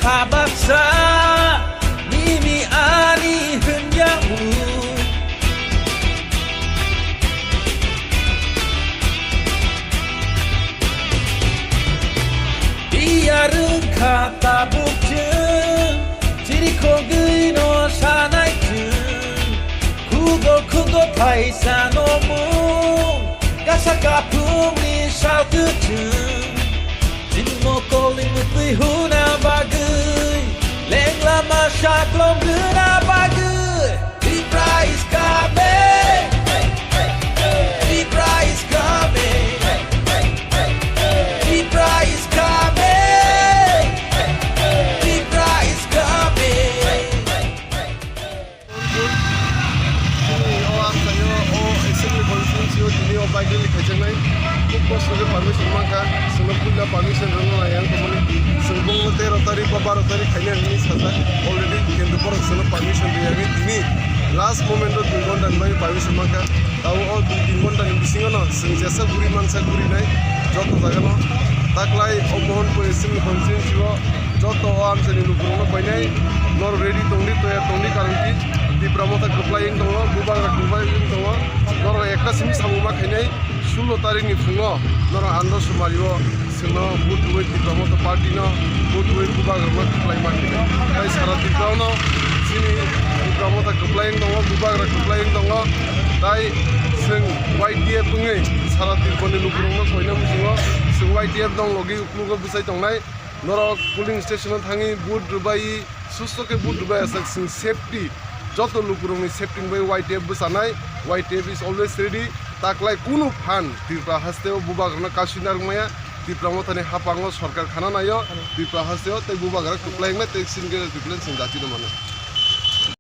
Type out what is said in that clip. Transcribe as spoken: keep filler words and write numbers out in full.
Abaksa nini ani hwnyamu. Biyar wngkha tabuk chwng, chirikhogwi no sanai chwng. Khugo khugo thaisa no mung, kasa kaphungni saltwtwng. Chini mokolni mwtwi huna bagwi, lengla ma saklom rwna bagwi. Tipra is coming. Tipra is coming. Tipra is coming. Tipra is coming. Chini o amchaio, o assembly constituency o tini o bike rally khaijaknai. Khub kosto khe permission mankha. Chwngno puila permission rwna nai ang tongmani. Chwng bongno tero tarik ba baro tarik khaina hinwi sajak already, kintu borok chwngno permission rwya hinwi tini last moment o dui ghonta ni bagwi permission mankha. Tabuk o dui tin ghonta ni bisingo no chwng jesa guri mansa gurinai joto jaga no. Taklai o Mohanpur assembly constituency o joto o amchaini lukurokno koinai, norok ready tongdi, toyar tongdi, karon ki Tipra Motha kwplai wng tongo, bubagra kwplai wng tongo. Norok ekta simi samung ma khainai, sullo tarikni phungo norok Andhra Sumari o chwngno vote rwui Tipra Motha party no vote rwui bubagrokno kwplai ma khainai. Tai sara Tripura no chini Tipra Motha kwplai wng tongo, bubagra kwplai wng tongo. Tai chwng Y T F wngwi sara Tripura ni lukurokno koina muchungo, chwng Y T F dong logi uklogo bwsai tongnai. Norok polling station o thangwi vote rwbai, susto khe vote rwbai, aswk chwng safety, joto lukurokni safety ni bagwi Y T F bwchanai. Y T F is always ready. Taklai kunu phan Tripura haste o bubagrano kasui narwkmaya. Tipra Mothani hapango sorkar khana naio. Tripura haste o tei bubagra kwplai wngnai tei chini gate kwplai chwng jati no mano.